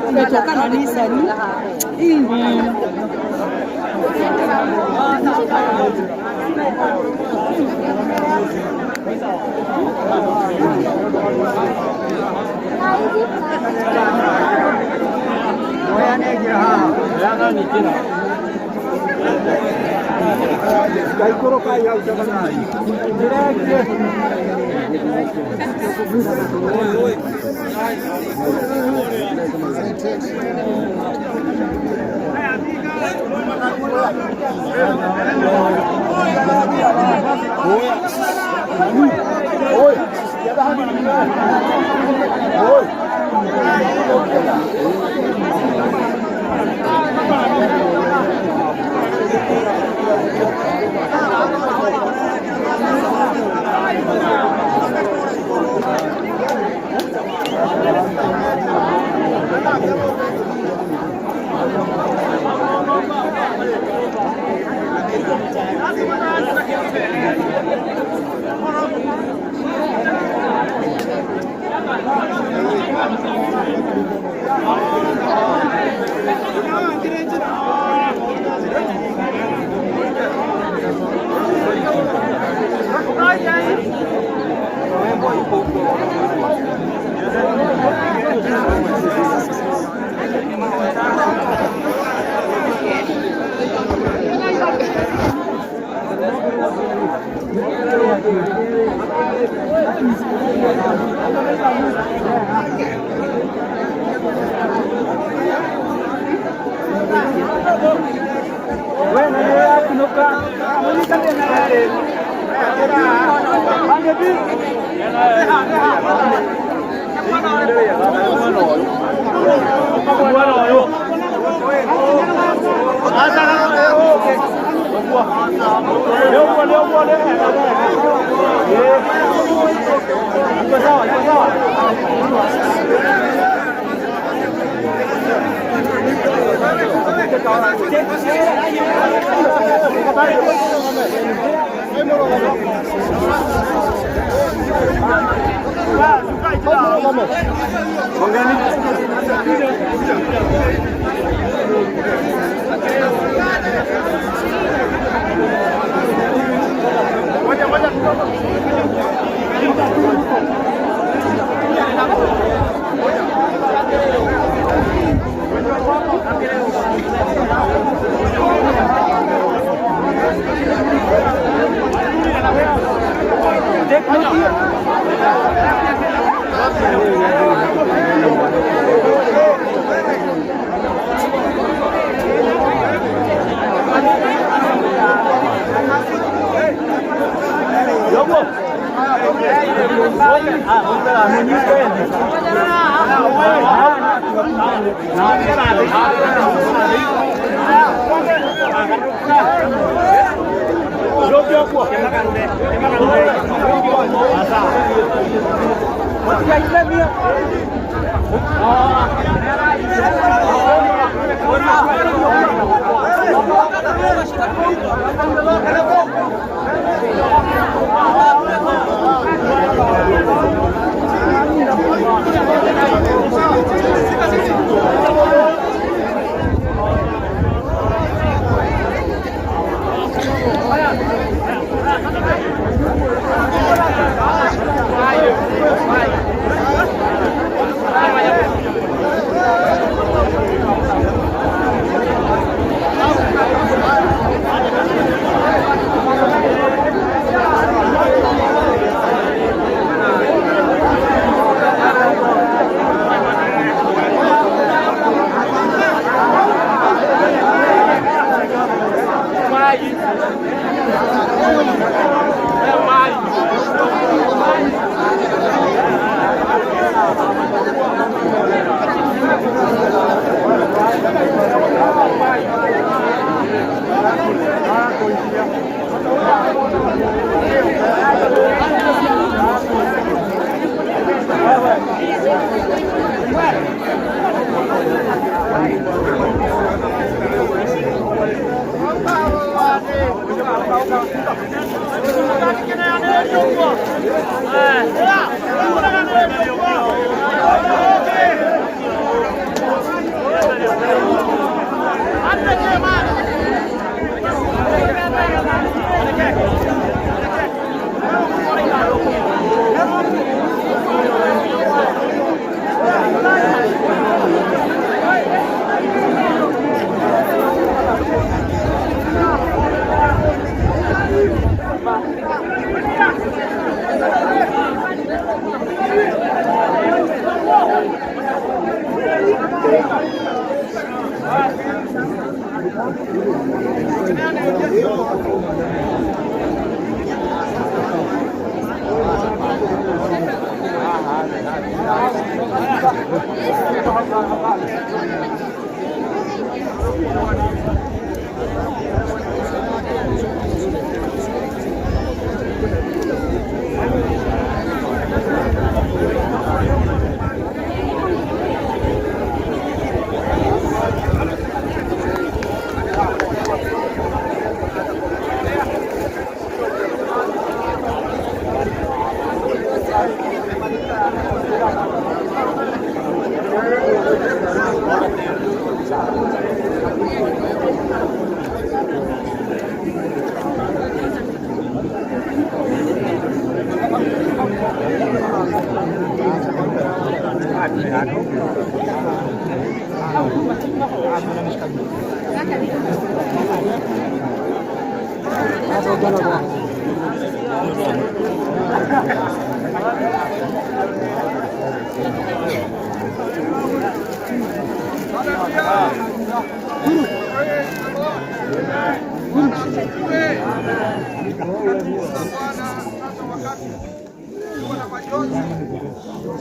Umetokana Nissan hii.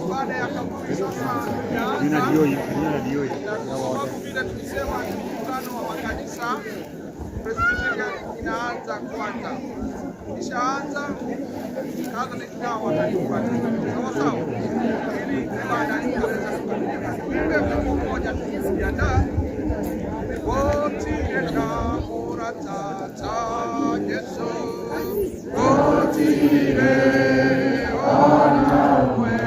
Baada ya kaburi sasa na sababu vile tulisema ni mkutano wa makanisa Presbyterian inaanza kwanza, kishaanza Catholic nao watalifuata sawa sawa, ili ibada ikaweza kukamilika. Tuimbe wimbo mmoja tukijiandaa. Tata Yesu Gotire onawe.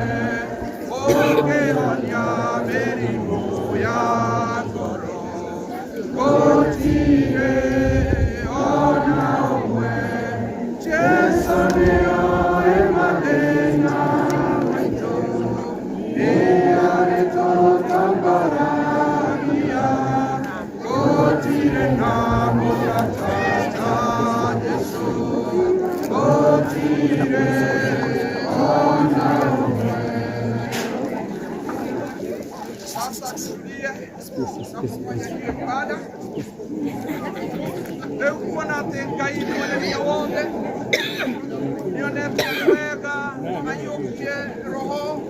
Tukapofanya hiyo ibada rĩu kuona atĩ Ngai mwene wothe nĩonete wega aiyũkie roho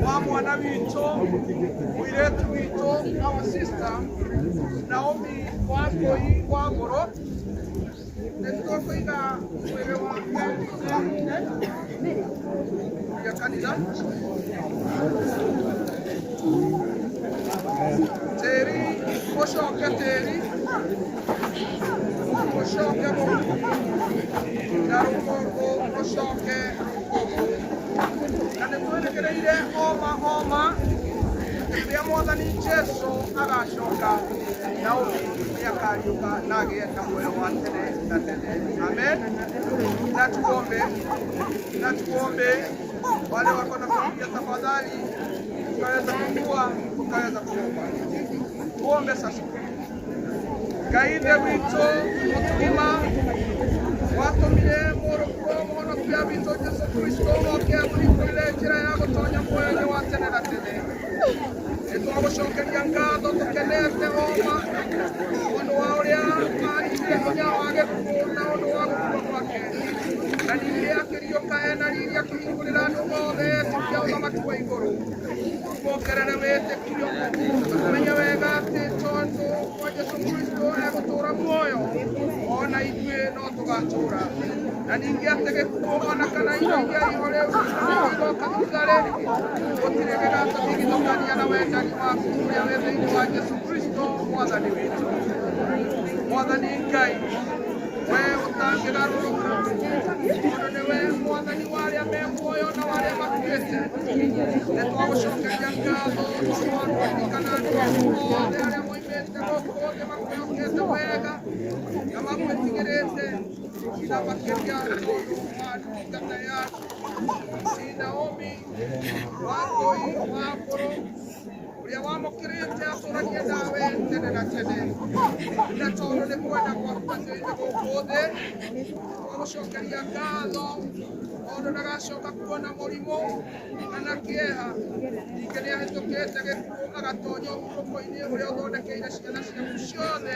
wa mwana witũ mũirĩtu witũ our sister Naomi Wangũi wa Ngũrũ nĩtũkũiga mwĩrĩ wake ya kanitha tĩri ũcoke tĩri ũcoke mũhu na rũkũngũ rũcoke rũkũngũ na nĩtwĩrĩgĩrĩire oma oma rĩrĩa Mwathani Jesũ agacoka Naomi nĩakariũka na agĩe na muoyo wa tene na tene. Amen. Na tuombe, na tuombe. Wale wako na familia, tafadhali tukaweza kukua, tukaweza kuomba. Tuombe sasa. Ngai Ithe witũ mũtũgima watũmire mũrũguo mũhonokia witũ Jesũ Kristo oke atũhingũrĩre njĩra ya gũtonya muoyo-inĩ wa tene na tene. Nĩtwagũcokeria ngatho tũkenete oma ũndũ wa ũrĩa arindire hinya wa gĩkuũ na ũndũ wa gũkua gwake na ningĩ akĩriũka ena riri akĩhingũrĩra andũ othe etĩkia ũthamaki wa igũrũ. Tuongerere wĩtĩkio tũmenye wega atĩ tondũ kwa Jesũ Kristo egũtũũra muoyo ona ithuĩ no tũgatũũra na ningĩ atĩ gĩkuũ ona kana indo iria iho rĩu igoka thutha-rĩ gũtirĩ gĩgatũtigithũkania na wendani waku ũrĩa wĩ thĩinĩ wa Jesũ Kristo Mwathani witũ. Mwathani Ngai we ũtangĩgarũrũka tondũ nĩwe Mwathani wa arĩa me muoyo na wa arĩa makuĩte nĩtwagũcokeria ngatho tondũ wa kũririkana andũ aku othe arĩa moimĩte gũkũ thĩ makwĩhokete wega na magwĩtigĩrĩte na makĩria tondũ wa ndungata yaku si Naomi Wangũi wa Ngũrũ ũrĩa wamũkĩrĩte atũranie nawe tene na tene na tondũ nĩ kwenda gwaku atĩrĩte gũkũ thĩ twagũcokeria ngatho tondũ ndagacoka kuona mũrimũ kana kĩeha ningĩ nĩahĩtũkĩte gĩkuũ agatonya ũhurũko-inĩ ũrĩa ũthondekeire ciana ciaku ciothe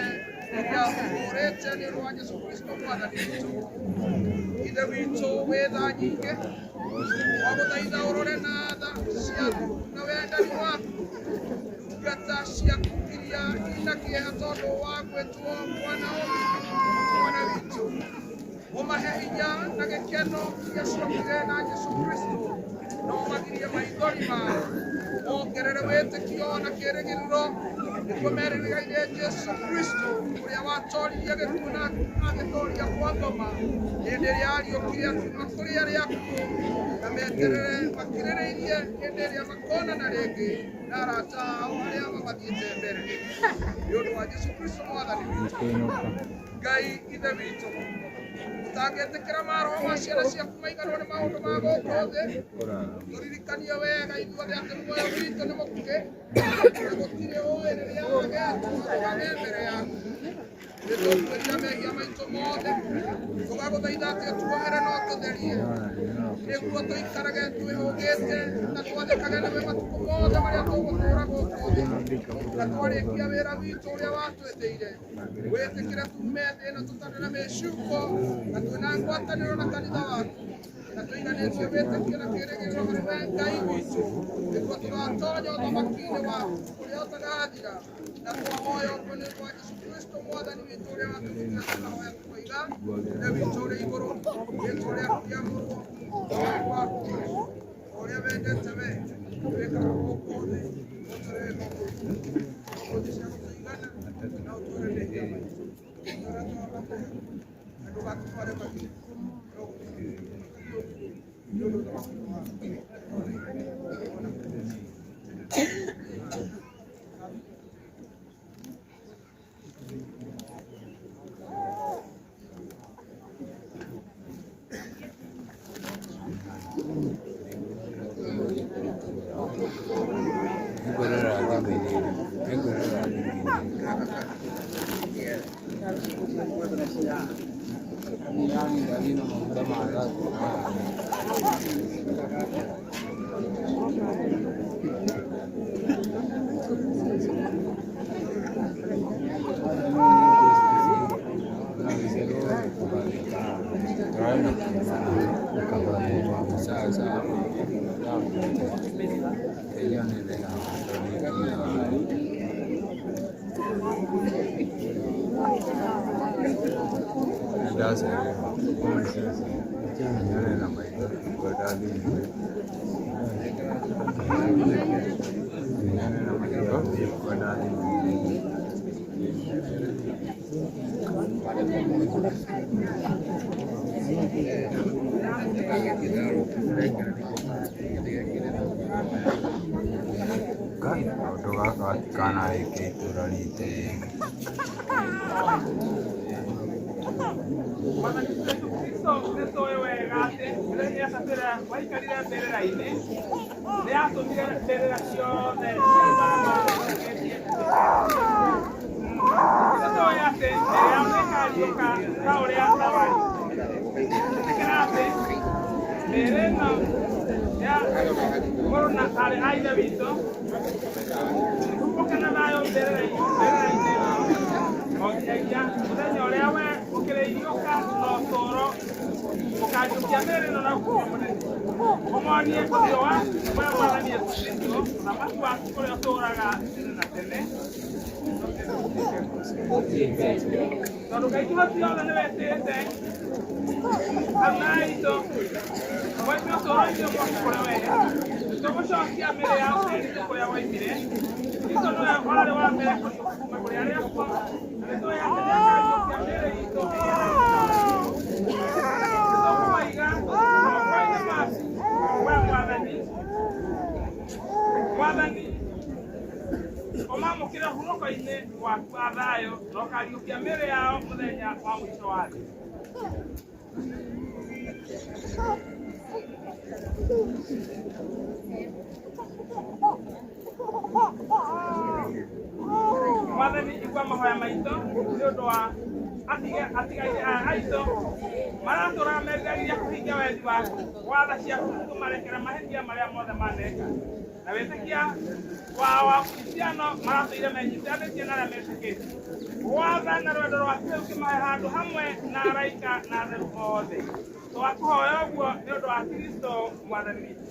iria ũkũũrĩte nĩ ũndũ wa Jesũ Kristo Mwathani witũ. Ithe witũ wĩ tha nyingĩ twagũthaitha ũrore na tha ciaku na wendani waku ndungata ciaku iria ina kĩeha tondũ wa gwĩtwo kwa Naomi mwana witũ ũmahe hinya na gĩkeno iria ciokire na Jesũ Kristo no magirie maithori mao mongerere wĩtĩkio na kĩĩrĩgĩrĩro nĩguo merĩrĩgaire Jesũ Kristo ũrĩa watoririe gĩkuũ na agĩtoria kwa ngoma hĩndĩ ĩrĩa ariũkire akiuma kũrĩ arĩa akuũ na meterere makirĩrĩirie hĩndĩ ĩrĩa makonana rĩngĩ na arata ao arĩa mamathiĩte mbere nĩ ũndũ wa Jesũ Kristo Mwathani witũ. Ngai Ithe witũ ũtangĩtĩkĩra maroho ma ciana ciaku maiganwo nĩ maũndũ ma gũkũ thĩ tũririkanie wega ithuothe atĩ muoyo witũ nĩ mũkuhĩ na gũtirĩ ũĩ rĩrĩa agetwo arũgame mbere yaku nĩtũkwĩrira mehia maitũ mothe tũgagũthaitha atĩ ũtuohere no tũtherie nĩguo tũikarage twĩhũgĩte na twathĩkage nawe matukũ mothe marĩa tũgũtũũra gũkũ thĩ na twarĩkia wĩra witũ ũrĩa watwĩtĩire wĩtĩkĩre tume thĩ ĩno tũtarĩ na mĩcuko na twĩna ngwatanĩro na kanitha waku na tũiganĩtie wĩtĩkio na kĩĩrĩgĩrĩro harĩ we Ngai witũ nĩguo tũgatonya ũthamaki-inĩ waku ũrĩa ũtagathira na twahoya ũguo nĩ ũndũ wa Jesũ Kristo Mwathani witũ ũrĩa watũrutire tũkahoya tũkoiga Ithe witũ ũrĩ igũrũ rĩĩtwa rĩaku rĩamũrwo ũthamaki waku ũrĩa wendete we wĩkaga gũkũ thĩ o ta ũrĩa wĩkaga kũu igũrũ. Ũmũthĩ cia gũtũigana na ũtware mehia maitũ ũrĩa twahota na ndũgatũtware magerio no nĩ ũndũ ũthamaki nĩ waku. Ngorora thimũ-inĩ ngorora thimũ-inĩ. Ngai kaũndũ gaka gatikanarĩke itũra ritũ rĩngĩ. Mwathani Jesũ Kristo nĩ tũĩ wega atĩ rĩrĩa Safira waikarire mbĩrĩra-inĩ nĩ atũmire mbĩrĩra ciothe cia nĩ tũĩ atĩ mĩĩrĩ yao nĩ ĩkariũka ta ũrĩa tawari. Ĩtĩkĩra atĩ mĩĩrĩ ĩno ya mũrũ na aarĩ a Ithe witũ ĩhumbũke na thayũ mbĩrĩra-inĩ ĩno o nginyagia mũthenya ũrĩa we ũkĩrĩriũka na ũtũũro ũkariũkia mĩĩrĩ ĩno na ũkũrũ mũnene ũmonie ũthiũ waku we Mwathani Jesũ Kristo, ũthamaki waku ũrĩa ũtũũraga tene na tene. Tondũ Ngai kĩhoti othe nĩ wetĩte aruna aitũ moime ũtũũro-inĩ ũmoke kũrĩ we, nĩtũgũcokia mĩĩrĩ yao ĩrĩte kũrĩa woimire. Kristo nĩwe warĩ wa mbere kũriũka kuuma kũrĩ arĩa akuũ, na nĩtũĩ atĩ nĩakariũkia mĩĩrĩ itũ ĩrĩa. Nĩtũkũmaiga moko-inĩ maku we Mwathani. Mwathani, ũmamũkĩre ũhurũko-inĩ waku wa thayũ na ũkariũkia mĩĩrĩ yao mũthenya wa mũico wa thĩ. Mwathani, igua mahoya maitũ nĩ ũndũ wa atigaire aya aitũ maratũraga meriragĩria kũhingia wendi waku watha ciaku kũmarekera mahĩtia marĩa mothe maneka na wĩtĩkia wao wa Kristiano maratũire menyitanĩtie na arĩa metĩkĩtie watha na rwendo rwaku rĩu kĩmahe handũ hamwe na araika na atheru othe. Twakũhoya ũguo nĩ ũndũ wa Kristo Mwathani witũ.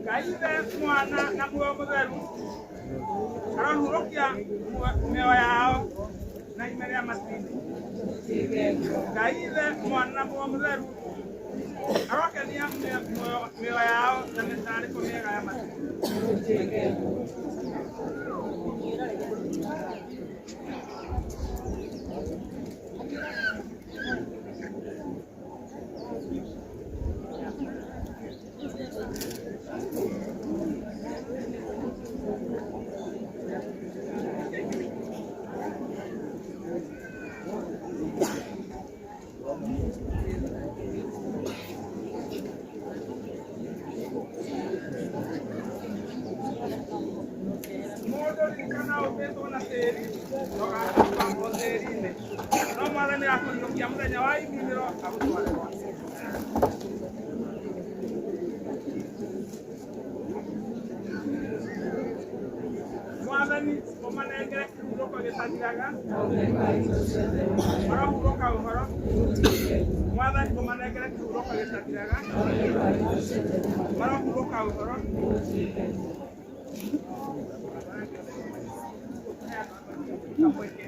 Ngai Ithe, Mwana na Muoyo Mũtheru arohurũkia mĩoyo yao na ime rĩa matu-inĩ. Ngai Ithe, Mwana na Muoyo Mũtheru arokenia mĩoyo yao na mĩtarĩko mĩega ya matu-inĩ. Mũndũ ririkana ũmbĩtwo na tĩri ndũgacoka o tĩri-inĩ, no Mwathani akũriũkia mũthenya wa ithirĩro agũtware gwake. Mwathani ũmanengere kĩhurũko gĩtathiraga, marohurũka ũhoro. Mwathani ũmanengere Manengere kĩhurũko gĩtathiraga, marohurũka ũhoro. Kamweke.